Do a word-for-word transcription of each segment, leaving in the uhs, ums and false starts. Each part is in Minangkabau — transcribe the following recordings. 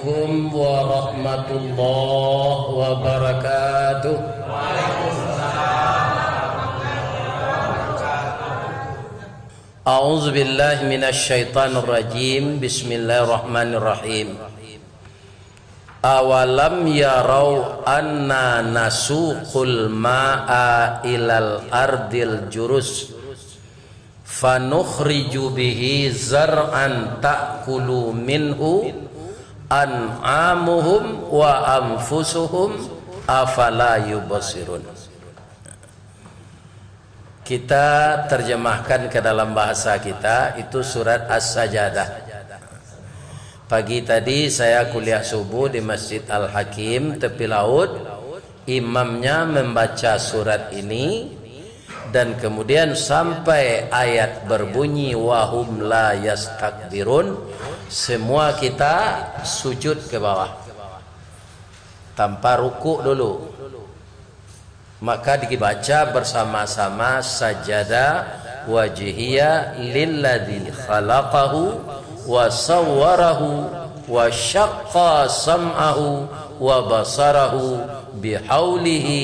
Assalamualaikum warahmatullahi wabarakatuh. A'udzubillahi minasyaitonirrajim. Bismillahirrahmanirrahim. Awalam yarau anna nasuqul ma'a ilal ardil juruz, fanukhriju bihi zar'an ta'kulu minhu an'amuhum wa anfusuhum, afala yubsirun. Kita terjemahkan ke dalam bahasa kita, itu surat As-Sajadah. Pagi tadi saya kuliah subuh di Masjid Al-Hakim, tepi laut. Imamnya membaca surat ini, dan kemudian sampai ayat berbunyi, "Wahum la yastakbirun", semua kita sujud ke bawah. Tanpa rukuk dulu. Maka dibaca bersama-sama, "Sajada wajhiya lilladzi khalaqahu wa sawwarahu wa syaqqa sam'ahu wa basarahu bihaulihi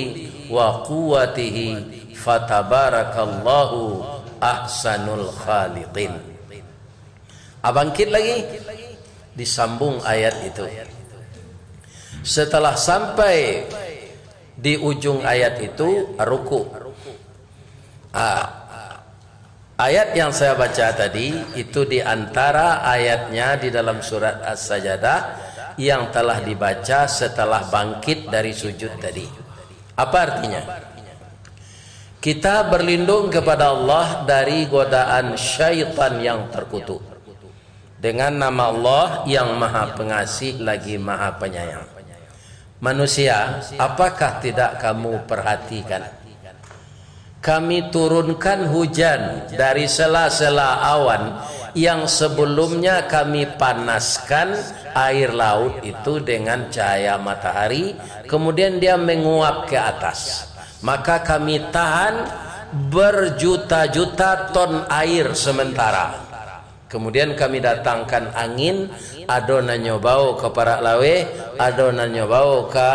wa quwwatihi, fatabarakallahu ahsanul khaliqin." Ah, bangkit lagi, disambung ayat itu. Setelah sampai di ujung ayat itu, rukuk. Ah, ayat yang saya baca tadi, itu di antara ayatnya di dalam surat As-Sajadah yang telah dibaca setelah bangkit dari sujud tadi. Apa artinya? Kita berlindung kepada Allah dari godaan syaitan yang terkutuk. Dengan nama Allah yang Maha Pengasih lagi Maha Penyayang. Manusia, apakah tidak kamu perhatikan? Kami turunkan hujan dari sela-sela awan yang sebelumnya Kami panaskan air laut itu dengan cahaya matahari, kemudian dia menguap ke atas. Maka Kami tahan berjuta-juta ton air sementara. Kemudian Kami datangkan angin, ado nan nyo bawo ka Parak Laweh, ado nan nyo bawo ka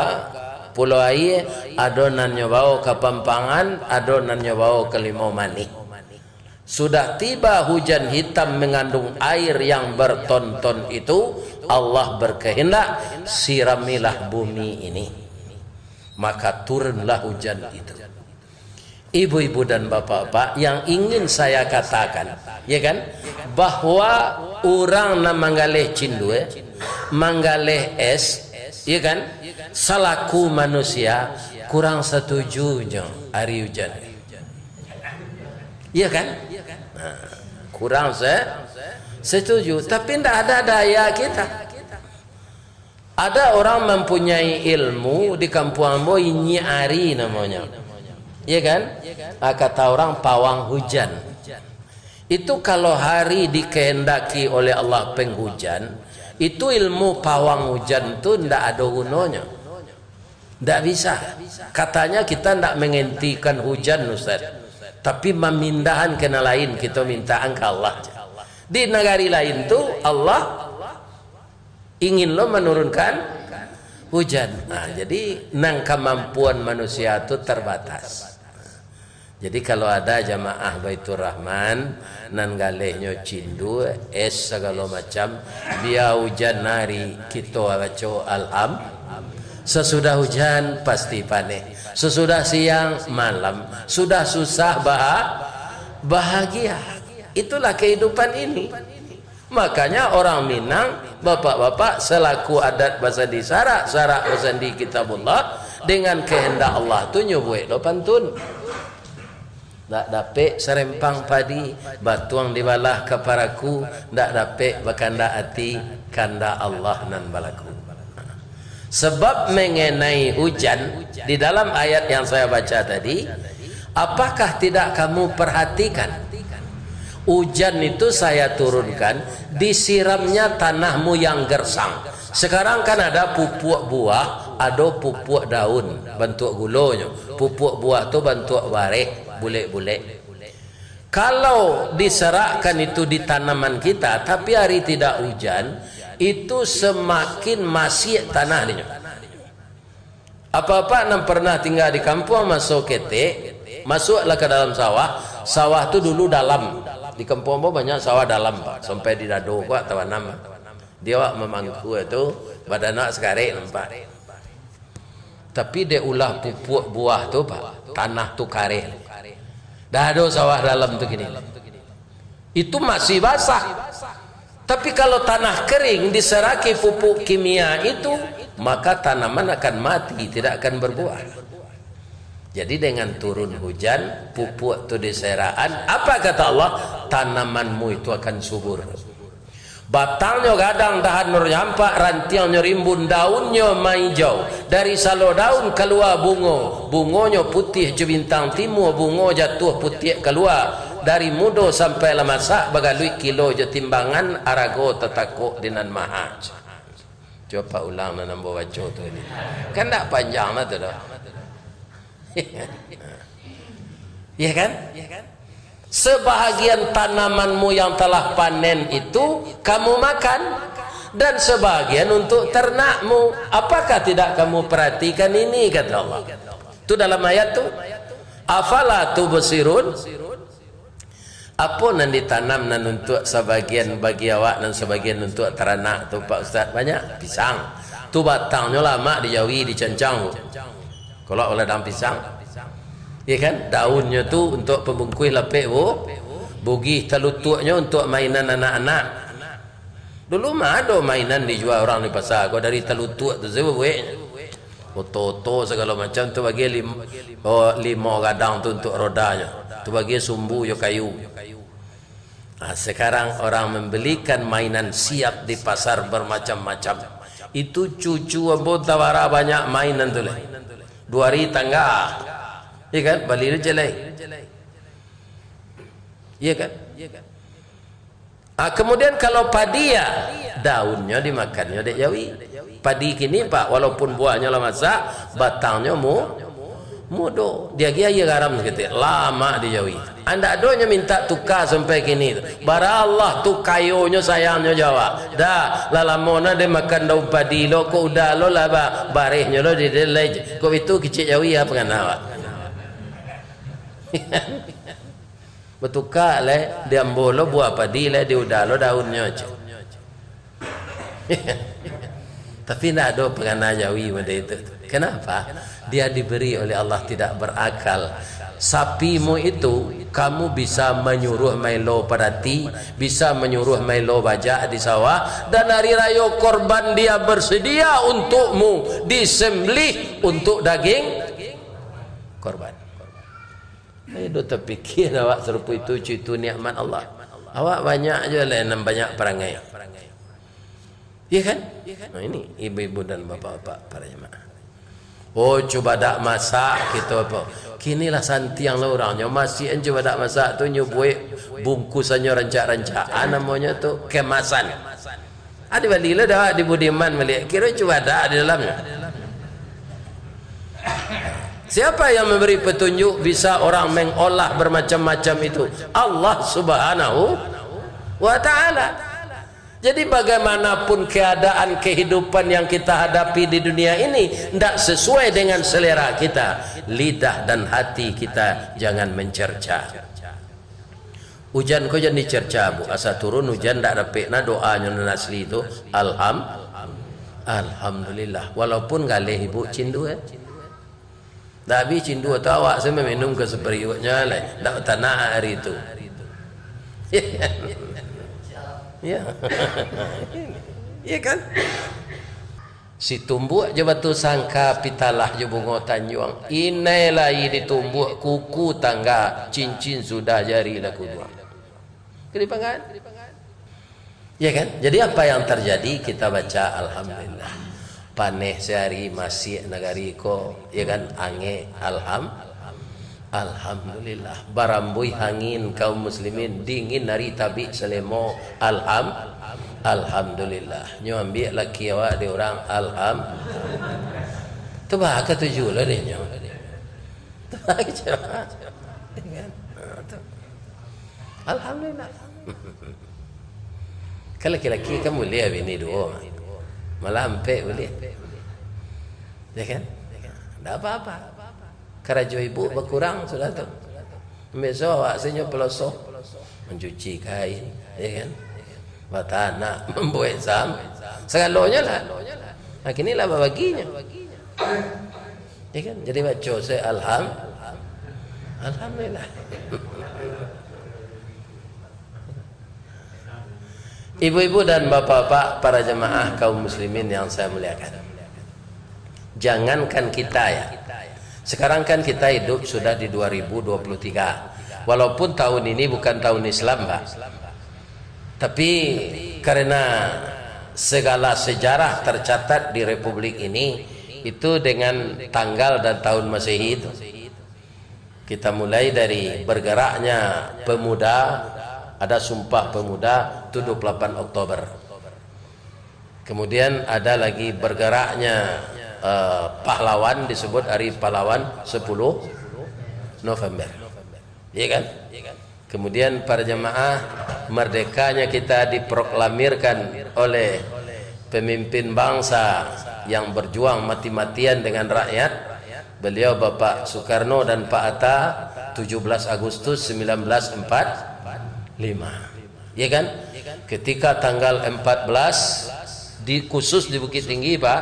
Pulau Aie, ado nan nyo bawo ka Pampangan, ado nan nyo bawo ka Limau Manih. Sudah tiba hujan hitam mengandung air yang berton-ton itu, Allah berkehendak, "Siramilah bumi ini." Maka turunlah hujan itu. Ibu-ibu dan bapak-bapak, yang ingin saya katakan, ya kan, bahwa urang nan manggaleh cindua, manggaleh es, ya kan, salaku manusia kurang satujunyo ari ujan. Iya kan? Nah, kurang se-, setuju, tapi ndak ada daya kita. Ada orang mempunyai ilmu di kampuang ambo, inyiak ari namonyo. Iya kan? Ah, kata orang, pawang hujan. Itu kalau hari dikehendaki oleh Allah penghujan, itu ilmu pawang hujan tu ndak ado gunonyo. Ndak bisa. Katanya kita ndak menghentikan hujan, Ustaz. Tapi mamindahan ka nan lain, kita mintaan ka Allah. Di nagari lain tu, Allah ingin lo manurunkan hujan. Nah, jadi nan kamampuan manusia tu terbatas. Jadi, kalau ada jamaah Baiturrahman, nan galehnyo cindua, es sagalo macam, bia hujan ari, kito baco alham-, sasudah hujan pasti paneh, sasudah siang malam, sudah susah bah-, bahagia. Itulah kehidupan ini. Makanya orang Minang, bapak-bapak, selaku adat basandi syarak, syarak basandi Kitabullah, dengan kehendak Allah tu nyo buek lo pantun. Ndak dapek sarempang padi, batuang dibalah ka paraku, ndak dapek bakandak ati, kandak Allah nan balaku. Sebab mengenai hujan, di dalam ayat yang saya baca tadi, apakah tidak kamu perhatikan? Hujan itu saya turunkan, disiramnya tanahmu yang gersang. Sekarang kan ada pupuak buah, ado pupuak daun, bantuak gulonyo. Pupuak buah tu bantuak bareh, bulek-bulek. Kalau diserakkan itu di tanaman kita, tapi ari tidak hujan, itu samakin masiak tanah dinyo. Apak-apak nan parnah tingga di kampuang maso ketek, masuaklah ka dalam sawah. Sawah tu dulu dalam. Di kampuang ambo banyak sawah dalam, Pak. Sampai di dado ko awak tabanam, Pak. Di awak mamangkua tu, badan awak sakarek nampak. Tapi dek ulah pupuak buah tu, Pak, tanah tu kareh. Dah ado sawah dalam tu kini. Itu masih basah. Tapi kalau tanah kering diseraki pupuk kimia itu, maka tanaman akan mati, tidak akan berbuah. Jadi dengan turun hujan, pupuak tu diseraan, apa kata Allah? Tanamanmu itu akan subur. Batangnyo gadang, dahan nyo rampak, rantiangnyo rimbun, daunnyo maijau. Dari salo daun kalua bungo, bungonyo putiah jo bintang timua, bungo jatuah putiak kalua. Dari mudo sampai lah masak, bagaluik kilo jo timbangan, arago tatakok di nan maha. Cubo Apak ulang nan ambo baco tu tadi. Kan ndak panjang lah tu doh. Ya kan? Sebahagian tanamanmu yang telah panen itu kamu makan, dan sebahagian untuk ternakmu. Apakah tidak kamu perhatikan ini, kata Allah. Tu dalam ayat tu. Afala tubsirun? Apo nan ditanam nan untuak sabagian bagi awak, nan sabagian untuak taranak tu, Pak Ustaz? Banyak. Pisang. Tu batangnyo lamak dijawi, dicancang tu. Kolok ladang pisang. Iya kan? Daunnyo tu untuak pambungkuih lapek bu-, bugih, talutuaknyo untuak mainan anak-anak. Dulu mah ado mainan dijua urang di pasa, ko dari talutuak tu sajo bueknyo. Oto-oto sagalo macam tu, bagi lim-, oh, limo gadang tu untuak rodanyo. Tu bagi sumbu jo kayu. Ah, sekarang orang membelikan mainan siap di pasar bermacam-macam. Itu cucu ambo tabara banyak mainan tu lai. Duo ari tangga. Iya kan? Bali tu jalai. Iya kan? Ah, kemudian kalau padi, ya, daunnyo dimakannyo dek jawi. Padi kini, Pak, walaupun buahnyo lah masak, batangnyo mu-, mudo. Diagiah aia garam saketek, lamak di jawi. Andak ado nyo mintak tuka sampai kini tu. Bara Allah tu kayonyo, sayangnyo jo awak. Dah, lah lamo nah den makan daun padi lo, kok udah lo lah ba-, barehnyo lo di den lai. Kok itu kicik jawi, apo ngana awak? Batuka lai, di ambo lo buah padi lai, di uda lo daunnyo, cek. Tapi ndak ado pangana jawi model itu. Kenapa? Dia diberi oleh Allah tidak berakal. Sapimu itu, kamu bisa manyuruah maelo padati, bisa manyuruah maelo bajak di sawah, dan hari rayo korban dia bersedia untukmu, disembelih untuk daging korban. Ayo do tapikia awak sarupo itu, cucu itu nikmat Allah. Awak banyak juo lai nan banyak parangai. Iya kan? Nah, ini ibu-ibu dan bapak-bapak para jemaah. Oh, cubadak masak gitu apa. Kini lah santiang lah urangnyo. Masiak an cubadak masak tu nyo buek bungkusannyo rancak-rancak. Ah, namonyo tu kemasan. Ah, dibali lah dah di Budiman baliak. Kiro cubadak di dalamnyo. Siapa yang memberi petunjuk bisa orang mengolah bermacam-macam itu? Allah Subhanahu wa Ta'ala. Jadi, bagaimanapun keadaan kehidupan yang kita hadapi di dunia ini ndak sesuai dengan selera kita, lidah dan hati kita jangan mencerca. Ujan ko jan dicerca, Bu. Asa turun ujan, ndak dapek nah doanyo nan asli tu. Alham-, Alhamdulillah. Walaupun galeh ibu cindua, eh. Ndak abih cindua tu awak se maminum ka sapariuaknyo lai. Ndak batanak ari tu. Ya. Ya kan? Situmbuak jo Batu Sangka, Pitalah jo Bungo Tanjuang. Inai lai ditumbuak kuku tangga, cincin sudah jari lah kuduang. Kedipangan. Ya kan? Jadi apa yang terjadi? Kita baca Alhamdulillah. Paneh sehari, masiak nagari ko, ya kan? Angek, alham-, Alhamdulillah. Barambuih angin kaum muslimin, dingin ari tabik salemo. Alham-, Alhamdulillah. Nyo ambiak laki awak di urang. Alham-, tu bah katuju lah deh nyo. Tu bah kecewa. Alhamdulillah. Kan laki-laki kan buliah bini duo, malah ampek buliah. Ya kan? Ndak apa-apa. Karajo ibu bakurang sudah tu. Biaso awak se nyo peloso, mancuci kain, ya kan? Batanak, mambuek sam, sagalonyo lah. Nah, kini lah babaginyo. Ya kan? Jadi baco se alham-, alhamdulillah. Ibu-ibu dan bapak-bapak, para jemaah kaum muslimin yang saya muliakan. Jangankan kita, ya. Sekarang kan kita hidup sudah di dua ribu dua puluh tiga. Walaupun tahun ini bukan tahun Islam, Pak. Tapi karena segala sejarah tercatat di republik ini, itu dengan tanggal dan tahun Masehi itu. Kita mulai dari bergeraknya pemuda, ada Sumpah Pemuda, itu dua puluh delapan Oktober. Kemudian ada lagi bergeraknya, eh, pahlawan, disebut Hari Pahlawan, sepuluh November. Iya kan? Kemudian, para jemaah, merdekanya kita diproklamirkan oleh pemimpin bangsa yang berjuang mati-matian dengan rakyat, beliau Bapak Soekarno dan Pak Hatta, tujuh belas Agustus sembilan belas empat lima. Ya kan? Ketika tanggal empat belas, di, khusus di Bukittinggi, Pak,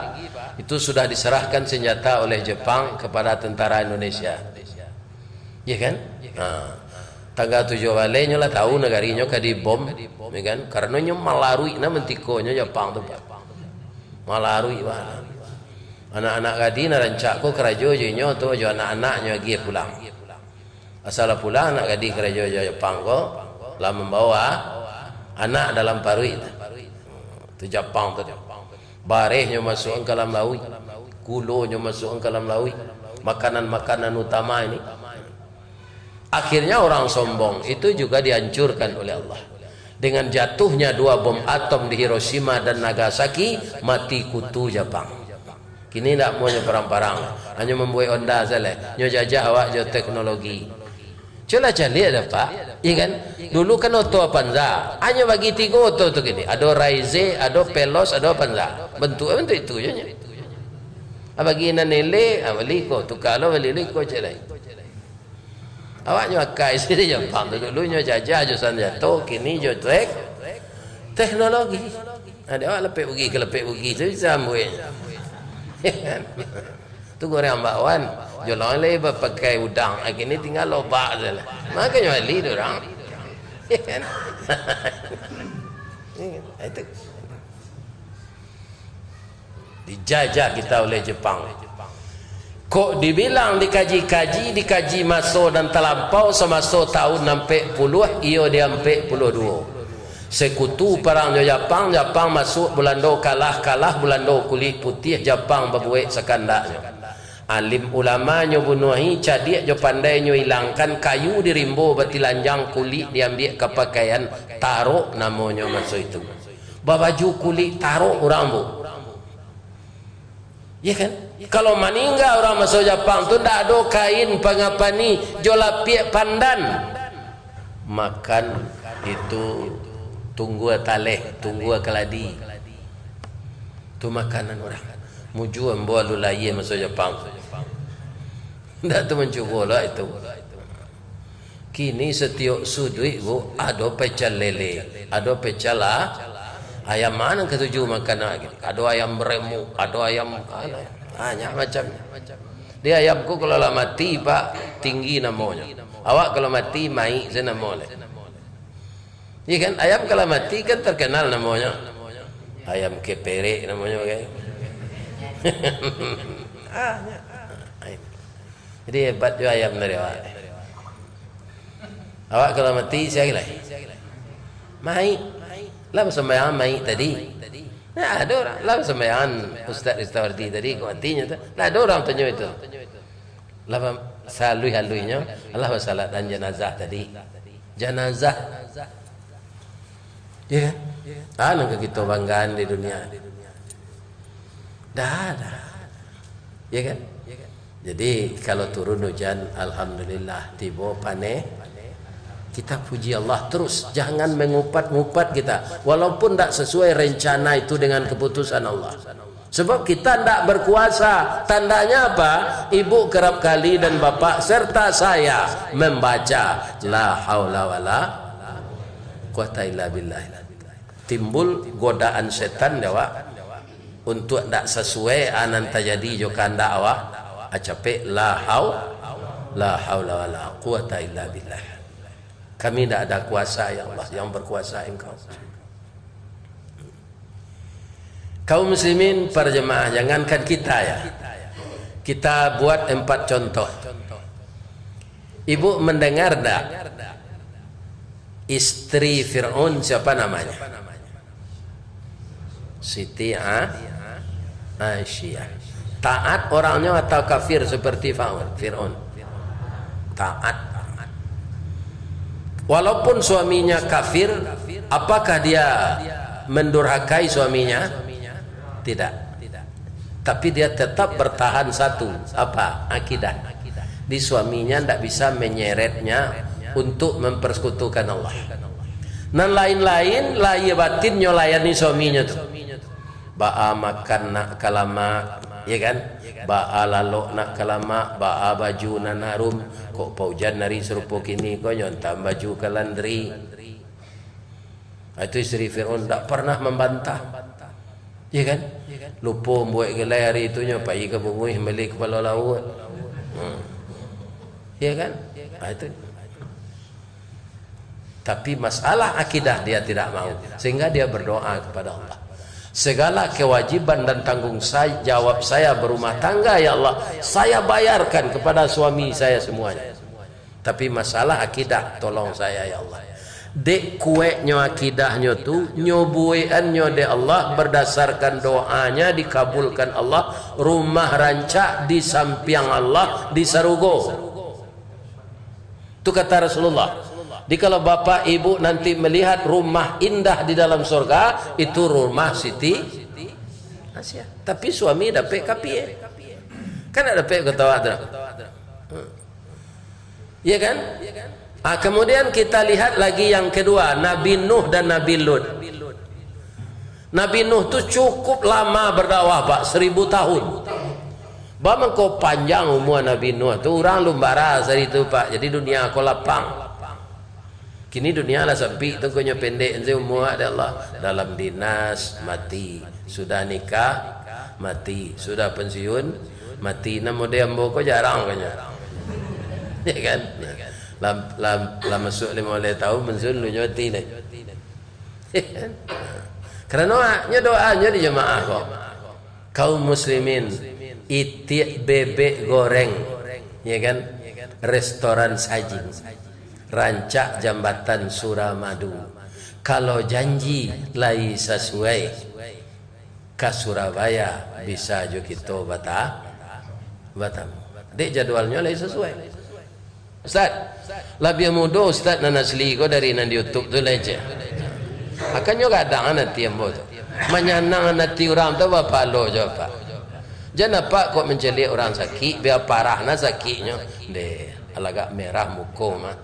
itu sudah diserahkan senjata oleh Jepang kepada tentara Indonesia. Ya kan? Ha. Tanggal tujuah baleh nyo lah tahu nagarinyo ka dibom, ya kan? Karano nyo malaruik na mantikonyo Japang tu, Pak. Malaruik, Pak. Anak-anak gadih nan rancak ko karajo jo inyo tu, jo anak-anaknyo agiah pulang. Asal lah pulang anak gadih karajo jo Japang ko, lah mambawa anak dalam paruik tu. Tu Japang tu. Barehnyo masuak ka dalam lauik, gulonyo masuak ka dalam lauik, makanan-makanan utama ini. Akhirnya orang sombong itu juga dihancurkan oleh Allah. Dengan jatuhnya dua bom atom di Hiroshima dan Nagasaki, mati kutu Japang. Kini ndak amuahnyo parang-parang, hanyo mambuek Honda sajo, nyo jajah awak jo teknologi. Cubolah caliak dah, Pak. Iya kan? Dulu kan oto Avanza, hanyo bagi tigo oto tu kini. Ado Raize, ado Veloz, ado Avanza. Bantuak, bantuak itu je nyo. Ah, bagi nan elek, ah, bali ko, tuka lo bali, bali ko, cek lai. Awak nyo akai siri Japang tu, dulu nyo jajah jo sanjato, kini jo tek-, teknologi. Nah, dek awak lepek bugi ka lepek bugi tu bisa ambuik. Tu goreng bakwan, jo lawan lai bapakai udang, kini tinggal lobak sajo lah. Makonyo bali tu urang. Itu. Dijajah kita oleh Jepang. Kok dibilang dikaji-kaji, dikaji maso nan talampau samaso tahun ampek puluah, iyo di ampek puluah duo. Sekutu parang jo Japang, Japang masuak Bulando kalah, kalah Bulando kulik putiah, Japang babuek sakandaknyo. Alim ulama nyo bunuahi, cadiak jo pandai nyo ilangkan, kayu di rimbo batilanjang, kulik diambiak ka pakaian, tarok namonyo maso itu. Babaju kulik tarok urang, Bu. Ya kan? Kalau maningga urang maso Japang tu, ndak ado kain pangapani jo lapiak pandan. Makan itu tunggua taleh, tunggua kaladi. Tu makanan urang. Mujua ambo alun lahia maso Japang. Ndak tu mancubo lah itu. Kini satiok suduik, Bu, ado pecel lele, ado pecel a-, ayam, ma nan katuju makan awak kini. Ado ayam remuk, ado ayam, banyak macam. Di ayam ko kalau lah mati, Pak, tinggi namonyo. Awak kalau mati, maik sajo namo lai. Iya kan? Ayam kalau mati kan terkenal namonyo. Ayam keperek namonyo, kan? Ah, nyo. Jadi hebat juo ayam dari awak. Awak kalau mati, sia lai? Maik. Lah basumbayang maik tadi. Nah, ado urang. Lah basumbayang Ustaz Ristawardi tadi, kok matinyo tu. Lah ado urang tanyo itu. Lah ba-, saluih-aluihnyo, lah basalatan janazah tadi. Janazah. Ya kan? Ah, nan ka kito banggaan di dunia. Dah, dah. Ya kan? Jadi, kalau turun hujan, alhamdulillah, tibo paneh, Kita puji Allah terus, jangan mengupat-ngupat kita, walaupun ndak sesuai rencana itu dengan keputusan Allah. Sebab kita ndak berkuasa. Tandanya apa? Ibu kerap kali dan bapak serta saya membaca la haula wala quwata illa billah. Timbul godaan setan di awak, untuak ndak sasuai a nan tajadi jo kahandak awak, a capek la hau-, la haula wala quwata illa billah. Kami ndak ada kuasa, ya Allah, yang berkuasa Engkau. Kaum muslimin, para jemaah, jangankan kita, ya. Kita buat empat contoh. Ibu mendengar ndak? Istri Fir'aun siapa namanya? Siti A-, Aisyah. Taat orangnya atau kafir seperti Fa'un-, Fir'aun? Taat. Walaupun suaminya kafir, apakah dia mendurhakai suaminya? Tidak. Tapi dia tetap bertahan satu. Apa? Akidah. Di suaminya ndak bisa menyeretnya untuk mempersekutukan Allah. Nan lain-lain, lahia batin nyo layani suaminyo tu. Baa makan nak ka lamak, ya kan? Baa lalok nak ka lamak, baa baju nan harum. Kok paujan ari sarupo kini ko, nyo antam baju ka landri. Ah, itu isteri Fir'aun ndak pernah mambantah. Ya kan? Lupo mambuek gulai ari itu, nyo pai ka Bunguih mambali kapalo lauak. Hmm. Ya kan? Ah, itu. Tapi masalah akidah dia tidak mau, sehingga dia berdoa kepada Allah. Segala kewajiban dan tanggung sa-, jawab saya berumah tangga, ya Allah, saya bayarkan kepada suami saya semuanya. Tapi masalah akidah, tolong saya, ya Allah. Dek kueknyo akidahnyo tu, nyo buekannyo dek Allah, berdasarkan doanya dikabulkan Allah, rumah rancak di sampiang Allah di sarugo. Tu kata Rasulullah, "Jikalau bapak ibu nanti melihat rumah indah di dalam surga, itu rumah Siti Aisyah." Tapi suami dapek kapie. Kan ndak dapek ketawa tu. Hmm. Ya kan? Ah, kemudian kita lihat lagi yang kedua, Nabi Nuh dan Nabi Lut. Nabi Nuh tu cukup lama berdakwah, Pak, seribu tahun. Ba mangko panjang umua Nabi Nuh tu, urang lumbara sari tu, Pak. Jadi dunia ko lapang. Kini dunia lah sampik tu, ko nyo pendek se umua dek Allah. Dalam dinas, mati. Sudah nikah, mati. Sudah pensiun, mati. Nan model ambo ko jarang ko nyo. Ya kan? Lah, lah, lah masuak limo baleh tahun pensiun, lu nyo mati lai. Karano nyo doanyo di jamaah ko. Kaum muslimin, itiak bebek goreng, ya kan? Restoran Sajin, rancak jambatan Suramadu. Kalau janji lai sasuai, ka Surabaya bisa jo kito bata-, batamu. Dek jadwalnyo lai sasuai. Ustaz, labiah mudo Ustaz nan asli ko dari nan di YouTube tu lai, ceh. Akannyo gadang ati ambo tu. Manyanang ati urang tu bapalo jo, Pak. Jan apak kok mancaliak urang sakik, bia parah na sakiknyo. Deh, alagak merah muko mah.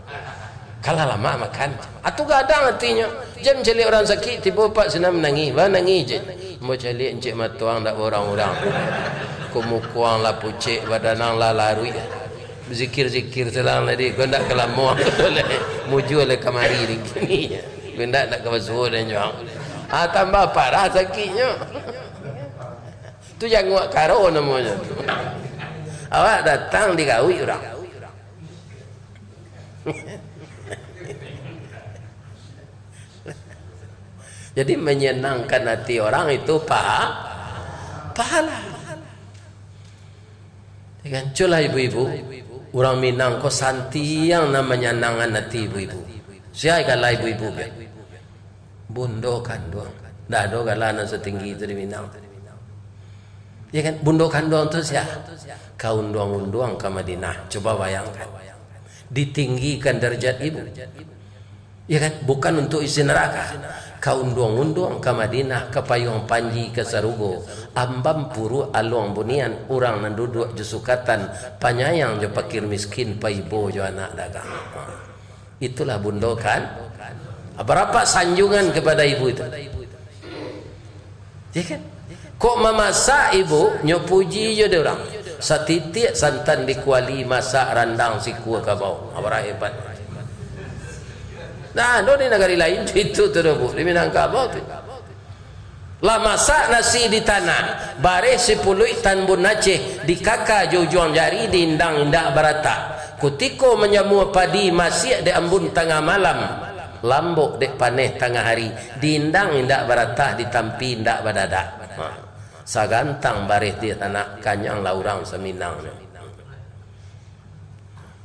Kalah lamak makan. Atu gadang atinyo. Jan mancaliak urang sakik, tibo Pak sinan manangih. Banangih je. Ambo caliak encik matuang dak urang-urang. Ko muko ang lah pucek, badan ang lah laruik. Zikir-zikir salang tadi, ko ndak ka lamo lai. Mujua lai kamari di kini. Ko ndak, ndak ka basuo dan juang. Ah, tambah parah sakiknyo. Tu janguak karo namonyo. Awak datang digauik urang. Jadi, menyenangkan hati orang itu pa-, pahala. Ya kan? Culah ibu-ibu, urang Minang ko santiang nan manyanangkan ati ibu-ibu. Sia gala ibu-ibu, kan? Bundo kanduang. Ndak ado gala nan satinggi itu di Minang. Ya kan? Bundo kanduang tu sia? Ka unduang-unduang ka Madinah. Coba bayangkan. Ditinggikan darajat ibu. Ya kan? Bukan untuk isi neraka. Ka unduang-unduang ka Madinah, ka payuang panji ka sarugo, ambam puruak aluang bunian, urang nan duduak jo sukatan, panyayang jo pakir miskin, paibo jo anak dagang. Itulah bundo kan. Barapo sanjungan kepada ibu itu? Ya kan? Kok mamasak ibu, nyo puji jo dek urang. Satitiak santan di kuali, masak randang sikua kabau. Abarah hebat. Nah, ado di nagari lain itu tu doh, Bu. Di Minangkabau tu. Lah masak nasi di tanah, bareh sipuluik tambun Aceh, dikaka jo ujuang jari, diindang indak baratak. Kutiko manjamua padi, masiak dek ambun tangah malam, lambok dek paneh tangah ari, diindang indak baratak, ditampi indak badadak. Ha. Sagantang bareh di tanah, kanyang lah urang saminang.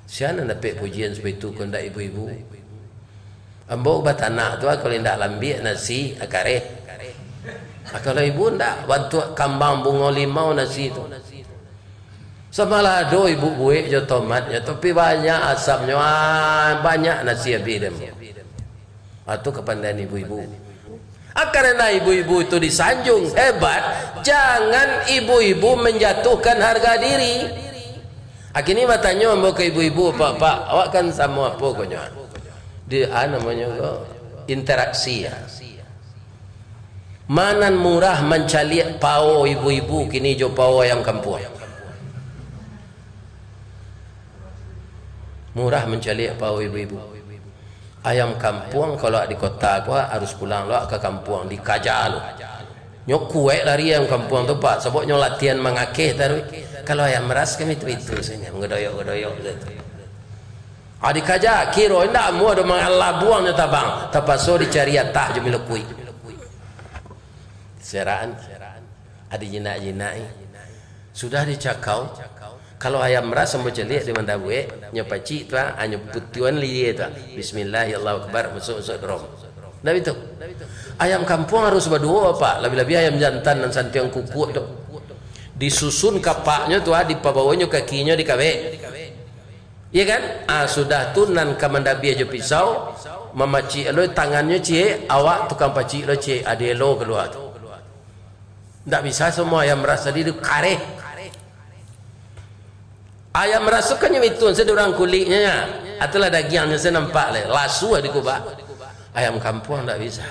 Sia nan dapek pujian saperti itu, kok ndak ibu-ibu? Ambo batanak tu, ah, kalau indak lambiak nasi, ah, kareh. Ah, kalau ibu ndak, bantuak kambang bungo limau nasi tu. Samalah ado ibu buek jo tomatnyo, tapi banyak asamnyo, ah, banyak nasi abih dek ambo. Ah, tu kapandaian ibu-ibu. Ah, karena ibu-ibu itu disanjung hebat, jangan ibu-ibu menjatuhkan harga diri. Ah, kini batanyo ambo ka ibu-ibu, "Pak, Pak, awak kan samo apo konyo?" Di, ah, namonyo ko interaksi, ya. Ma nan murah mancaliak pao ibu-ibu kini jo pao ayam kampuang? Murah mancaliak pao ibu-ibu. Ayam kampuang kalau di kota ko harus pulang lo ka kampuang, dikaja lo. Nyo kuaik lari ayam kampuang tu, Pak, sabab nyo latihan mangakeh taruih. Kalau ayam ras kan itu-itu sajo, manggadoyok-gadoyok sajo. Ah, dikaja, kiro indak amuah doh mangalah buangnyo tabang, tapaso dicari atah jo milekuik. Seraan. Adi jinak-jinak, eh. Sudah dicakau. Kalau ayam ras ambo caliak di Mandabuek, nyo pacik tu, ah, nyo putiuan lilia tu, ah. Bismillah, Allahu Akbar, masuk-masuk drom. Ndak bitu? Ayam kampuang harus baduo, Pak. Labiah-labiah ayam jantan nan santiang kukuak tu. Disusun kapaknyo tu, ah, dipabawonyo kakinyo dikabek. Iya kan? Ah, sudah tu nan ka mandabiah jo pisau, mamacik lo tangannyo ciek, awak tukang pacik lo ciek, ah, dielo kalua tu. Ndak bisa samo ayam ras tadi tu kareh. Ayam ras tu kan nyo itu, se urang kuliknyo nya. Itulah dagiangnyo se nampak le, lasu lah dikubak. Ayam kampuang ndak bisa.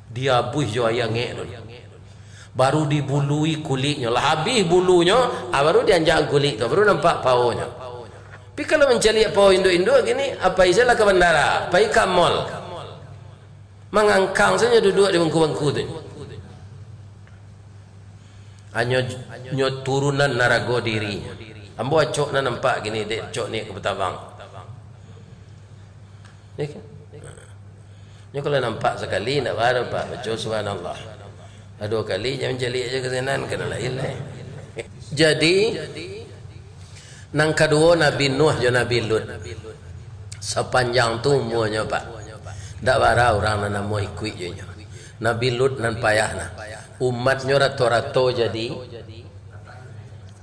Diabuih jo aia angek tu. Baru dibului kuliknyo. Lah abih bulunyo, ah, baru dianjakan kulik tu, baru nampak paonyo. Tapi kalau mancaliak pao induak-induak kini, ah, pai sajolah ka bandara, pai ka mall. Mangangkang sajo duduak di bangku-bangku tu. Hanyo nyo turunan narago diri. Ambo acok nan nampak kini, dek cok ni ka batabang. Ya kan? Nyo kalau nampak sakali, ndak baa doh, Pak. Baco subhanallah. Lah duo kali, jan mancaliak jo ka sinan, ka nan lain lai. Jadi, nan kaduo Nabi Nuh jo Nabi Lut. Sapanjang tu umuanyo, Pak. Ndak bara urang nan namuah ikuik jo inyo. Nabi Lut nan payah nah. Umatnyo rato-rato jadi,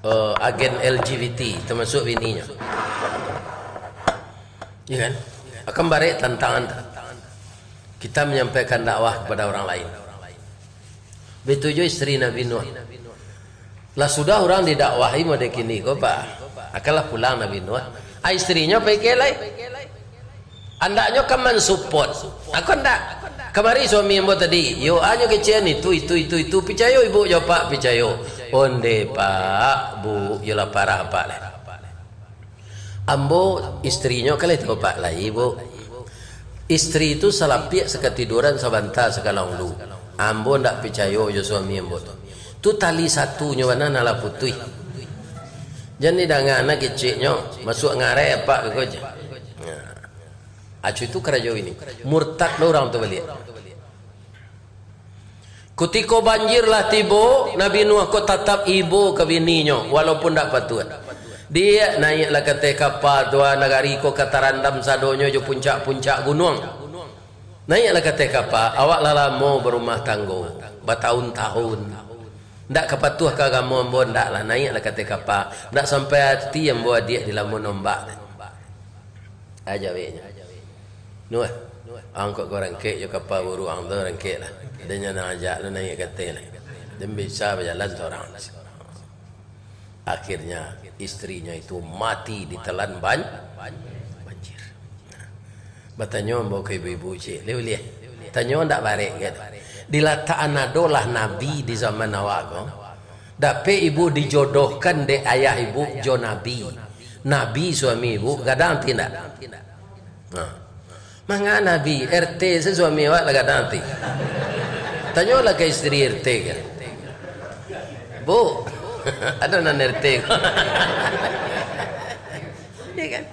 eh, agen L G B T, tamasuak bininyo. Iya kan? Akan barek tantangan tu. Kita menyampaikan dakwah kepada orang lain. Baitu jo isteri Nabi Nuh. Lah sudah urang didakwahi model kini ko, Pak. Akanlah pulang Nabi Nuh. Ah, isterinyo pai ka lai. Andaknyo kan mansupport. Ako ndak. Kamari suami ambo tadi, yo, anyo kecek itu, itu, itu, itu. Picayo ibu jo apak, picayo. Onde, Pak, Bu, yo lah parah, Pak, lah. Ambo, isterinyo kan lai tau, Pak, lai, Bu. Isteri tu salapiak sakatiduran sabanta sakalang ulu. Ambo ndak picayo jo suami ambo tu. Tu tali satunyo bana nan lah putuih. Jan didanga anak keceknyo, masuak ngarai apak ko ja. Nah. Acu itu karajo ini. Murtad lo urang tu baliak. Kutiko banjir lah tibo, Nabi Nuh ko tatap ibo ka bininyo, walaupun ndak patuah. Diak, naiaklah ka ateh kapa tu, ah, nagari ko ka tarandam sadonyo jo puncak-puncak gunuang. Naiaklah ka ateh kapa, awak lah lamo barumah tanggo, batahun-tahun. Ndak ka patuah ka agamo ambo, ndak lah, naiaklah ka ateh kapa. Ndak sampai ati ambo adiak dilamun ombak. Aja weknyo. Nuh, angkok ko rangkek jo kapa buruang tu, rangkek lah. Ado nyo nan ajak tu naiak ka ateh lah. Den bisa bajalan sorang. Akhirnya, isterinyo itu mati ditelan ban-, banjir. Batanyo ambo ka ibu-ibu ciek, liau-liau. Tanyo ndak barek, kan? Dilatakan adolah nabi di zaman awak ko. Dapek ibu dijodohkan dek ayah ibu jo nabi. Nabi suami ibu, gadang ati ndak? Nah. Manga nabi, R T se suami awak lah gadang ati. Tanyolah ka isteri R T kan. Bu, ado nan R T ko. Iya kan?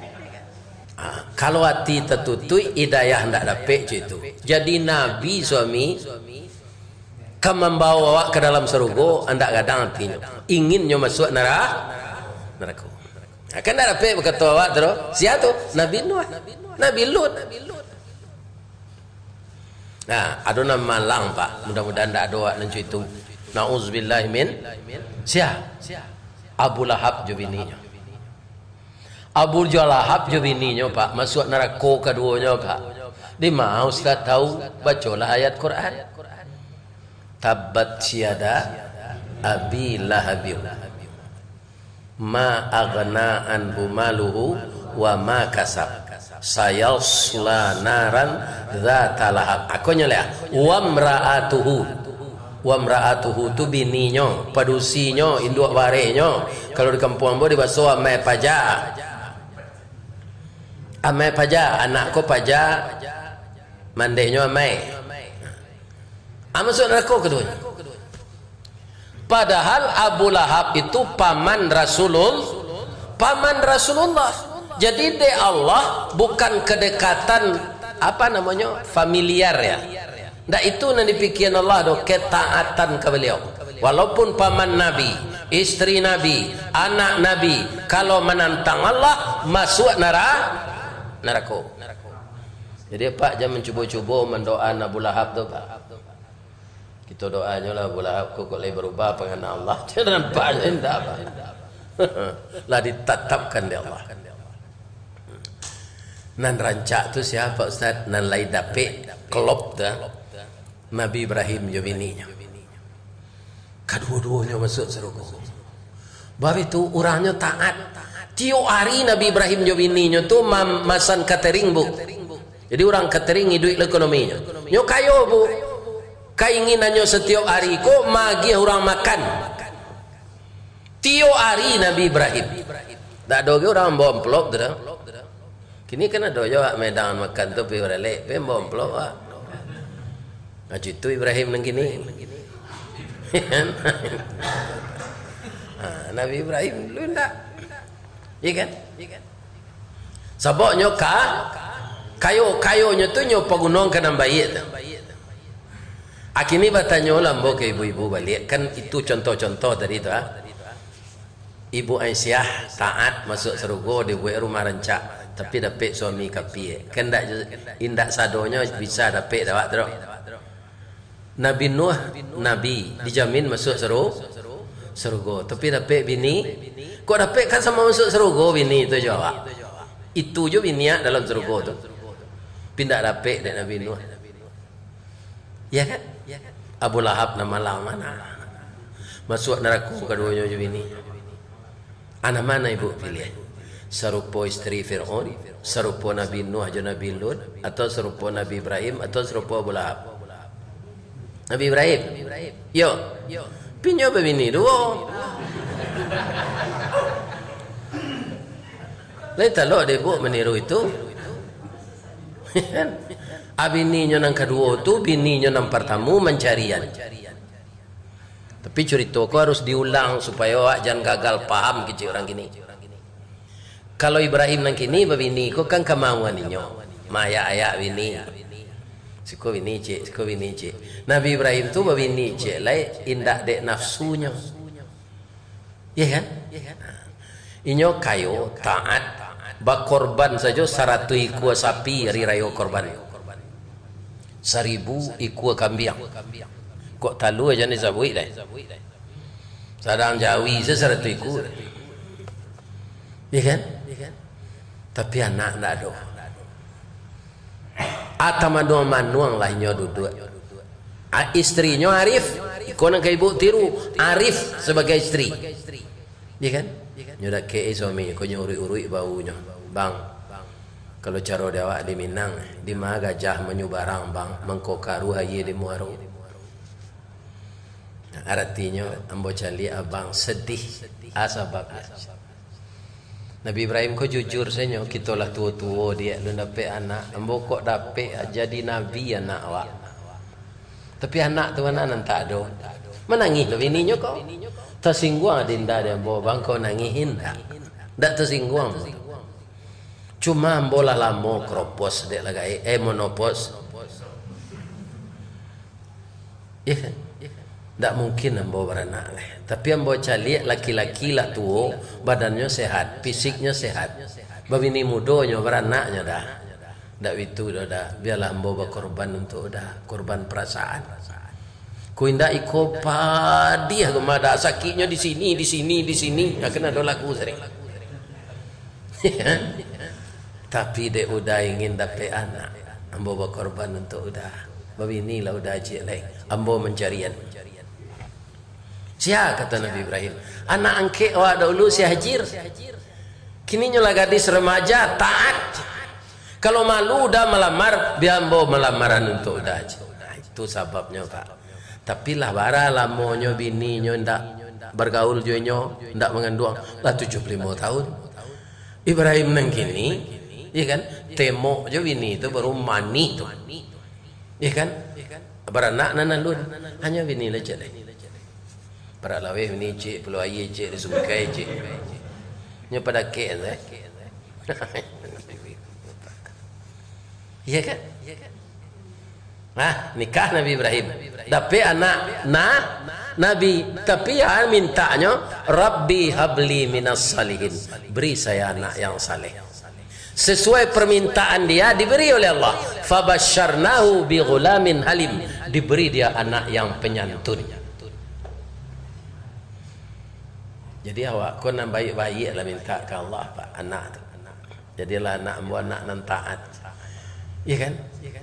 Ah, kalau ati tatutuik, hidayah ndak dapek cak itu. Jadi nabi suami ka mambawa awak ka dalam sarugo, ndak gadang atinyo. Inginnyo masuak nara-, narako. Nah, kan ndak dapek bakato awak tu, sia tu? Nabi Nuh, Nabi Lut. Nah, ado nan malang, Pak. Mudah-mudahan ndak ado awak nan cak itu. Nauzubillah min. Sia? Abu Lahab jo bininyo. Abu Lahab jo bininyo, Pak, masuak narako kaduonyo, Pak. Di ma Ustaz tahu? Bacolah ayat Quran. Tabbat yada Abi Lahabin. Ma aghna anhu maluhu wa ma kasab. Sayasla naran dzata lahab. Akonyo lah. Wamra'atuhu. Wamra'atuhu tu bininyo, padusinyo, induak barehnyo. Kalau di kampuang ambo dibaso amai paja. Amai paja, anak ko paja, mandehnyo amai. Ah, masuak narako kaduonyo. Padahal Abu Lahab itu paman Rasulul-, paman Rasulullah. Jadi dek Allah bukan kedekatan, apa namonyo, familiar ya. Ndak itu nan dipikian Allah doh, ketaatan ka beliau. Walaupun paman Nabi, isteri Nabi, anak Nabi, kalau manantang Allah, masuak nara-, narako. Jadi, Pak, jan mancubo-cubo mandoaan Abu Lahab tu, Pak. Kito doanyo lah, Abu Lahab ko kok lai barubah pangana Allah. Jan nampaknyo indak, Pak. Lah ditatapkan dek Allah. Nan rancak tu sia, Pak Ustaz? Nan lai dapek klop tu, Nabi Ibrahim jo bininyo. Kaduo-duonyo masuak sarugo. Bab itu, urangnyo taat. Tiok ari Nabi Ibrahim jo bininyo tu mam-, masan katering, Bu. Jadi, urang katering iduik lah ekonominyo. Nyo kayo, Bu. Kainginannyo satiok ari ko maagiah urang makan. Tiok ari Nabi Ibrahim. Ndak ado ge urang bawa amplop tu doh. Kini kan ado jo awak main makan tu, pai baralek, pai bawa amplop, Pak. Nah, itu Ibrahim nan kini. Ha, Nabi Ibrahim dulu ndak. Iya kan? Sabab nyo ka-, kayo, kayonyo tu nyo pagunoan ka nan baiak tu. Ah, kini batanyolah ambo ka ibu-ibu baliak. Kan itu contoh-contoh tadi tu, ah. Ibu Aisyah taat masuak sarugo, dibuek rumah rancak, tapi dapek suami kapia. Kan indak, indak sadonyo bisa dapek dek awak tu doh. Nabi Nuh, nabi, dijamin masuak saru-, sarugo, tapi dapek bini. Kok dapek, kan samo masuak sarugo bini tu jo awak. Itu jo bini awak dalam sarugo tu. Tapi indak dapek dek Nabi Nuh. Ya kan? Abu Lahab nan malang mano? Masuak narako kaduonyo jo bini. Ah, nan mano ibu piliah? Sarupo isteri Firaun, sarupo Nabi Nuh jo Nabi Lut, atau sarupo Nabi Ibrahim, atau sarupo Abu Lahab? Nabi Ibrahim. Yo. Tapi nyo babini duo. Lai talok dek ibu maniru itu. Kan? Ah, bininyo nan kaduo tu, bininyo nan partamo mancarian. Tapi curito ko harus diulang supayo awak jan gagal paham kecek urang kini. Kalau Ibrahim nan kini babini ko kan kamauan inyo. Maayak-ayak bini. Siko bini ciek, siko bini ciek. Nabi Ibrahim tu babini ciek lai indak dek nafsunyo. Iya kan? Inyo kayo, taat, bakorban sajo saratuih ikua sapi ari rayo korban. Saribu ikua kambiang. Kok talua jan disabuik deh. Sadang jawi se saratuih ikua. Iya kan? Tapi anak ndak ado. Ah, tamanuang-manuang lah inyo duduak. Ah, isterinyo arif, iko nan ka ibu tiru, arif sabagai isteri. Iya kan? Nyo dakek-i suaminyo, ko nyo uruik-uruik baunyo. "Bang, Kalau caro di awak di Minang, di ma gajah manyubarang, bang, mangko karuah aia di muaro. Nah, aratinyo, ambo caliak abang sedih. A sababnyo? Nabi Ibrahim ko jujur sajo, kito lah tuo-tuo, diak alun dapek anak, ambo kok dapek jadi nabi anak awak. Tapi anak tu ma nan tak ado. Manangih lo bininyo ko. Tasingguang adinda di ambo, bang, ko nangih indak? Ndak tasingguang. Cuma ambo lah lamo kropos, dek lah gaek, eh, monopos. Iya kan? Ndak mungkin ambo baranak lai. Tapi ambo caliak laki-laki lah tuo, badannyo sehat, fisiknyo sehat. Babini mudonyo, baranaknyo dah. Ndak itu doh dah. Bialah ambo bakorban untuak uda, korban perasaan. Ko indak iko padiah ko madah, sakiknyo di sini, di sini, di sini. Nah, kan ado lagu sering. Tapi dek uda ingin dapek anak, ambo bakorban untuak uda. Babinilah uda ciek lai, ambo mancarian. Sia, kato Nabi Ibrahim, anak angkek awak dahulu si Hajir. Kini nyo lah gadis remaja, taat. Kalau malu uda malamar, bia ambo malamaran untuak uda ciek. Nah, itu sababnyo, Pak. Tapi lah bara lamonyo bininyo ndak bagaul jo inyo, ndak manganduang, lah tujuah puluah limo tahun. Ibrahim nan kini, iya kan, temok jo bini tu baru manih tu. Iya kan? Baranak nan alun, hanyo bini lah ciek lai. Parak laweh bini ciek, parak laweh bini ciek, parak laweh bini ciek, di sungkai ciek. Nyo padakek tu, eh. Iya kan? Nah, nikah Nabi Ibrahim. Dapek anak, nah, Nabi. Tapi ya mintanyo, "Rabbi habli minas salihin." Beri saya anak yang saleh. Sesuai permintaan dia, diberi oleh Allah. "Fabasyarnahu bi ghulamin halim." Diberi dia anak yang penyantun. Jadi awak ko nan baiak-baiak lah minta ka Allah, Pak, anak tu. Jadilah anak ambo anak nan taat. Iya kan?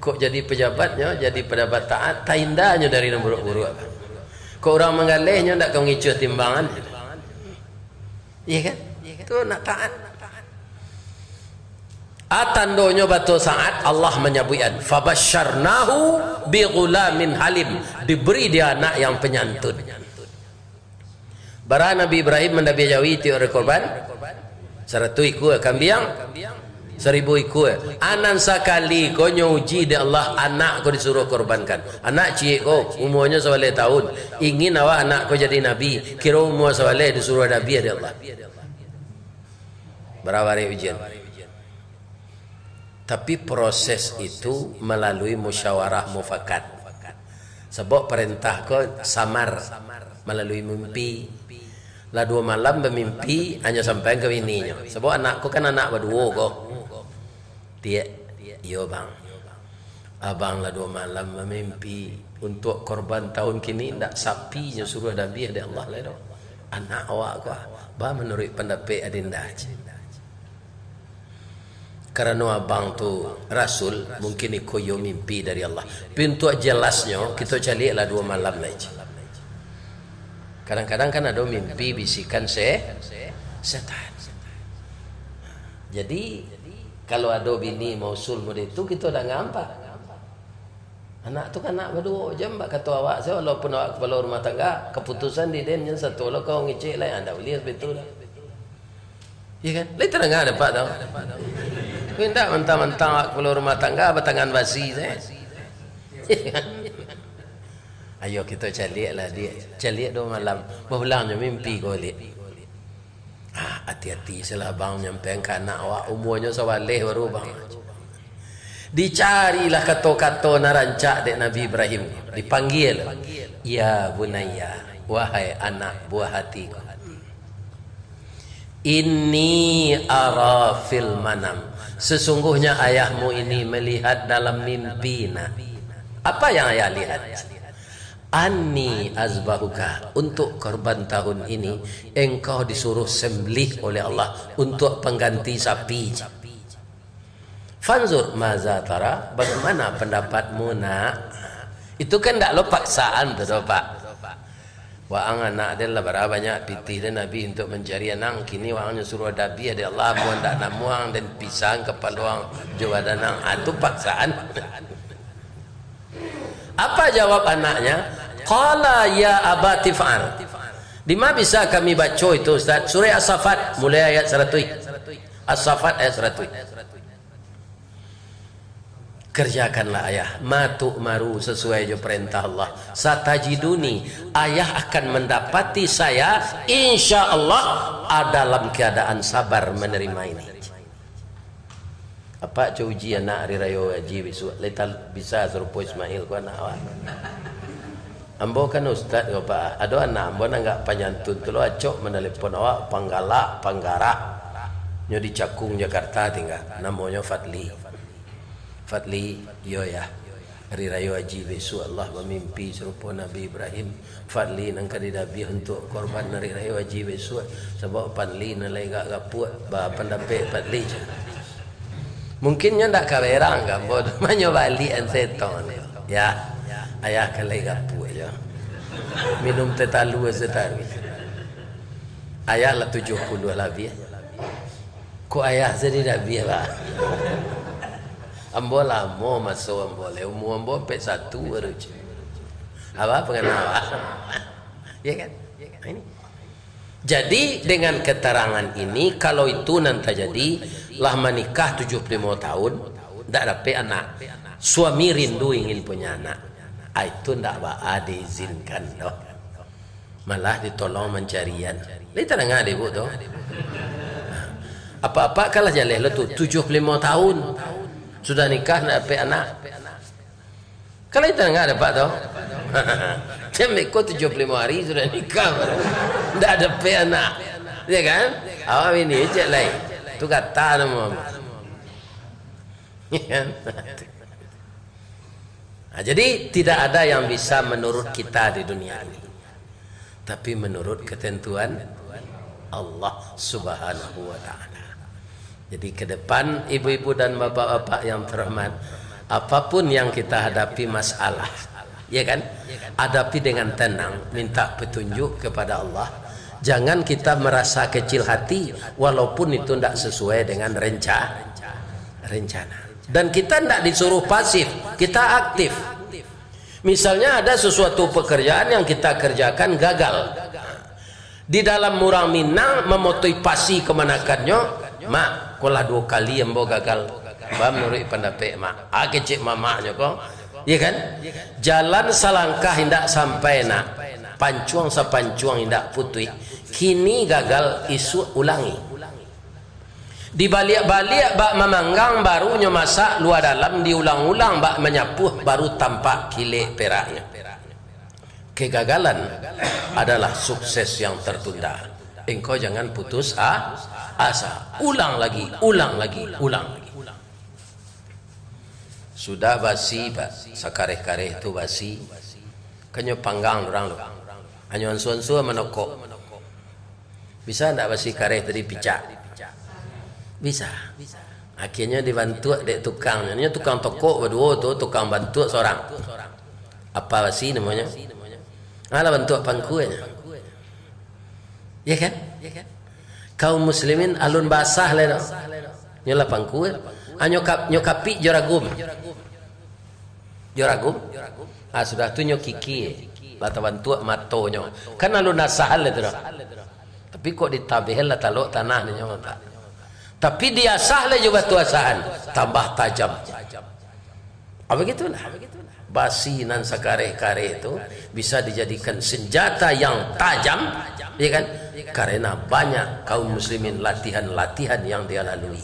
Kok jadi pejabatnyo, jadi pejabat taat, taindanyo dari nan buruak-buruak. Kok urang manggalehnyo ndak ka mangicuah timbangan. Iya kan? Tu anak taat. A tandonyo batua saat Allah manyabuikan, "Fabasyarnahu bi ghulamin halim." Diberi dia anak yang penyantun. Bara Nabi Ibrahim mandabiah jawi tiok ari korban? Saratuih ikua kambiang, saribu ikua. Anan sakali ko nyo uji dek Allah, anak ko disuruah korbankan. Anak ciek ko, umuanyo sabaleh tahun. Ingin awak anak ko jadi nabi, kiro umua sabaleh disuruah dabiah dek Allah. Bara barek ujian. Tapi proses itu malalui musyawarah mufakat. Sabab parentah ko samar malalui mimpi. Lah duo malam bamimpi, hanyo sampaian ka bininyo. Sabab anak ko kan anak baduo ko. Tiak, iyo bang. Abang lah duo malam bamimpi. Untuak korban tahun kini, ndak sapi nyo suruah dabiah dek Allah lai doh. Anak awak ko, ah. Ba manuruik pandapek adinda, cek. Karano abang tu rasul, mungkin iko iyo mimpi dari Allah. Tapi untuak jelasnyo, kito caliaklah duo malam lai, cek. Kadang-kadang kan ado mimpi bisikan se-, setan. Jadi, kalau ado bini mausul model tu, kito danga, Pak. Anak tu kan anak baduo, jan bak kato awak se, walaupun awak kapalo rumah tangga, kaputusan di den jan sato lo kau ngecek lai, anda ulih sabetul lah. Iya kan? Lai tadanga dek Apak tu. Tapi indak mantang-mantang awak kapalo rumah tangga batangan basi se. Ayo kito caliaklah, Diak. Caliak duo malam. Bapulangnyo mimpi ko, Diak. Ah, ati-ati salah abang nyampaian ka anak awak, umuanyo sabaleh baru, bang. Dicarilah kato-kato nan rancak dek Nabi Ibrahim. Dipanggia, "Ya bunayya, wahai anak buah hatiku. Inni ara fil manam. Sesungguhnya ayahmu ini melihat dalam mimpi, nak." Apa yang ayah lihat? "Anni azbahuka, untuk korban tahun ini, engkau disuruh sembelih oleh Allah untuk pengganti sapi. Fanzur maza tara, bagaimana pendapatmu, nak?" Itu kan ndak lo paksaan tu, doh, Pak. Waang anak den lah bara banyak pitih den abih untuak mancari anak, kini waang nyo suruah dabiah dek Allah, amuah ndak namuah ang den pisang kapalo ang jo badan ang. Ah, tu paksaan. Apa jawab anaknya? Qala ya abati fa'al. Di ma bisa kami baco itu, Ustaz? Surah As-Saffat, mulai ayat saratuih. As-Saffat ayat saratuih. Kerjakanlah ayah, ma tu'maru, sasuai jo parentah Allah. Satajiduni, ayah akan mendapati saya, insya Allah, dalam keadaan sabar menerima ini. Apak co uji anak hari rayo haji bisuak, lai ta-, bisa sarupo Ismail ko anak awak. Ambo kan ustad ko, Pak. Ado anak ambo nan agak panyantun tu lo, acok manalepon awak, panggalak, panggarah. Nyo di Cakung, Jakarta tingga. Namonyo Fadli. Fadli, iyo yah. Hari rayo haji bisuak Allah bamimpi sarupo Nabi Ibrahim. Fadli nan ka didabiah untuak korban hari rayo haji bisuak. Sabab Fadli nan lai agak gapuak. Ba pandapek Fadli, cah. Mungkin nyo ndak ka berang ka ambo tu, manyo baliak an setong tu. Ya, ayah kan lai gapuak jo. Minum teh talua sataruih. Ayah lah tujuah puluah labiah. Kok ayah sadiah dabiah, Pak? Ambo lamo maso ambo lai, umua ambo ampek satu baru, ceh. Apa pangana awak? Ya kan? Ini. Jadi, dengan keterangan ini, kalau itu nan tajadi, lah manikah tujuah puluah limo tahun, ndak dapek anak. Suami rindu ingin punya anak. Ah, itu ndak baa diizinkan doh. Malah ditolong mancarian. Lai tadanga dek Ibuk tu? Apak-apak kan lah jaleh lo tu, tujuah puluah limo tahun. Sudah nikah, ndak dapek anak. Kan lai tadanga dek Apak tu? Cam beko tujuah puluah limo hari sudah nikah, ndak dapek anak. Ya kan? Awak bini cek lai. Tu kata namo. Ya kan? Nah, jadi, tidak ada yang bisa menurut kita di dunia ini, tapi menurut ketentuan Allah Subhanahu wa Ta'ala. Jadi, ke depan, ibu-ibu dan bapak-bapak yang terhormat, apapun yang kita hadapi masalah, ya kan, hadapi dengan tenang, minta petunjuk kepada Allah. Jangan kita merasa kecil hati, walaupun itu ndak sesuai dengan renca-, rencana. Dan kita ndak disuruh pasif, kita aktif. Misalnya ada sesuatu pekerjaan yang kita kerjakan gagal. Di dalam urang Minang mamotoi pasi kamanakannyo, "Mak, ko lah duo kali ambo gagal." Ba manuruik pandapek Mak. Ah, kecek mamaknyo ko. Iya kan? Jalan salangkah indak sampai nak. Pancuang sapancuang indak putuih. Kini gagal, isuak ulangi. Dibaliak-baliak bak mamanggang, barunyo masak lua dalam, diulang-ulang bak manyapuah, baru tampak kilek peraknyo. Kegagalan adalah sukses yang tertunda. Engkau jangan putus a-, asa. Ulang lagi, ulang lagi, ulang lagi. Sudah basi, Pak. Sakareh-kareh tu basi. Kan nyo panggang urang tu. Hanyo ansua-ansua manokok. Bisa ndak basi kareh tadi picak? Bisa. Akhirnyo dibantuak dek tukang. Nyo tukang tokok baduo tu, tukang bantuak sorang. Apa basi namonyo? Alah bantuak pangkuanyo. Ya kan? Kaum muslimin alun basah lai tu. Nyo lah pangkua. Ah, nyo kap-, nyo kapik jo ragum. Jo ragum. Ah, sudah tu nyo kiki. Lah tabantuak matonyo. Kan alun asah lai tu dah. Tapi kok ditabeh lah talok tanah ni nyo, Pak. Tapi diasah lai jo batu asahan, tambah tajam. Ah, begitulah. Basi nan sakareh-kareh tu bisa dijadikan senjata yang tajam, ya kan? Karena banyak kaum muslimin latihan-latihan yang dia lalui.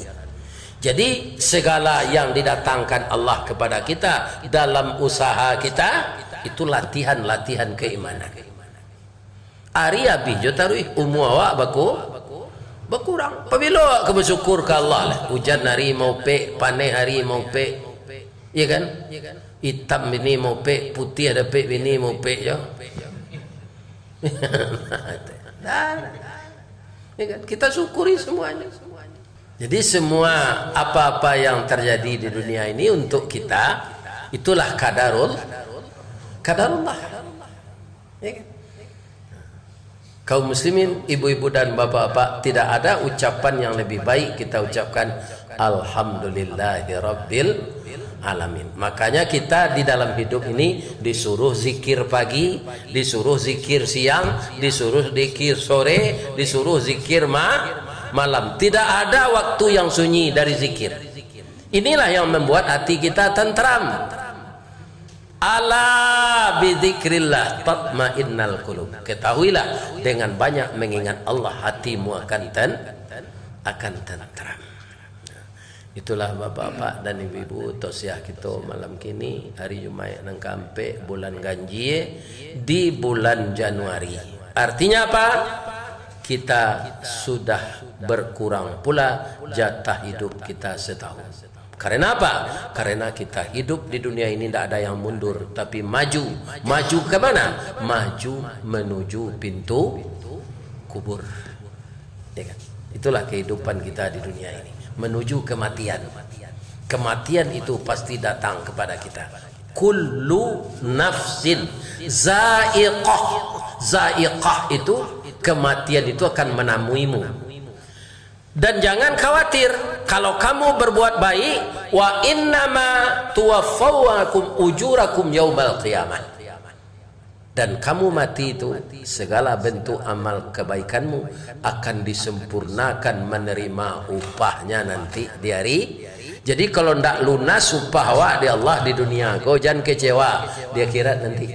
Jadi, segala yang didatangkan Allah kepada kita dalam usaha kita, itu latihan-latihan keimanan. Ari abih jo taruih, umua awak baku-, bakurang. Pabilo awak ka basyukur ka Allah lah? Ujan ari maupek, paneh ari maupek. Iya kan? Itam bini maupek, putiah dapek bini maupek jo. Nah, iya kan? Kita syukuri semuanya. Jadi semua apa-apa yang terjadi di dunia ini untuk kita, itulah kadarul-, kadarullah. Ya kan? Kaum muslimin, ibu-ibu dan bapak-bapak, tidak ada ucapan yang lebih baik kita ucapkan, "Alhamdulillahirabbil alamin." Makanya kita di dalam hidup ini disuruh zikir pagi, disuruh zikir siang, disuruh zikir sore, disuruh zikir ma-, malam. Tidak ada waktu yang sunyi dari zikir. Inilah yang membuat hati kita tentram. "Ala bidzikrillah tatmainnul qulub." Ketahuilah, dengan banyak mengingat Allah, hatimu akan ten-, akan tentram. Itulah, bapak-bapak dan ibu-ibu, tausiah kito malam kini, hari Jumaik nan kaampek bulan ganjie di bulan Januari. Artinya apa? Kita sudah berkurang pula jatah hidup kita setahun. Karena apa? Karena kita hidup di dunia ini ndak ada yang mundur, tapi maju. Maju ke mana? Maju menuju pintu kubur. Ya kan? Itulah kehidupan kita di dunia ini. Menuju kematian. Kematian itu pasti datang kepada kita. "Kullu nafsin zaiqah." Zaiqah itu, kematian itu akan menemuimu. Dan jangan khawatir, kalau kamu berbuat baik, "Wa innama tuwaffawnakum ujurakum yaumal qiyamah." Dan kamu mati itu, segala bentuk amal kebaikanmu akan disempurnakan menerima upahnya nanti di hari. Jadi, kalau ndak lunas upah awak di Allah di dunia ko, jan kecewa di akhirat nanti.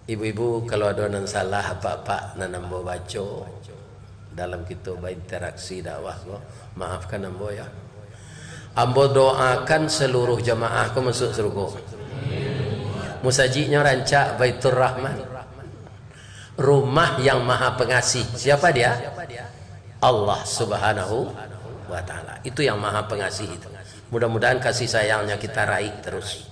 Ibu-ibu, kalau ado nan salah, apak-apak, nan ambo baco dalam kito bainteraksi dakwah ko, maafkan ambo, ya. Ambo doakan seluruh jamaah ko masuk surga. Musajiknyo rancak, Baitur Rahman. Rumah yang Maha Pengasih. Siapa Dia? Allah Subhanahu wa Ta'ala. Itu yang Maha Pengasih itu. Mudah-mudahan kasih sayangnya kita raih terus.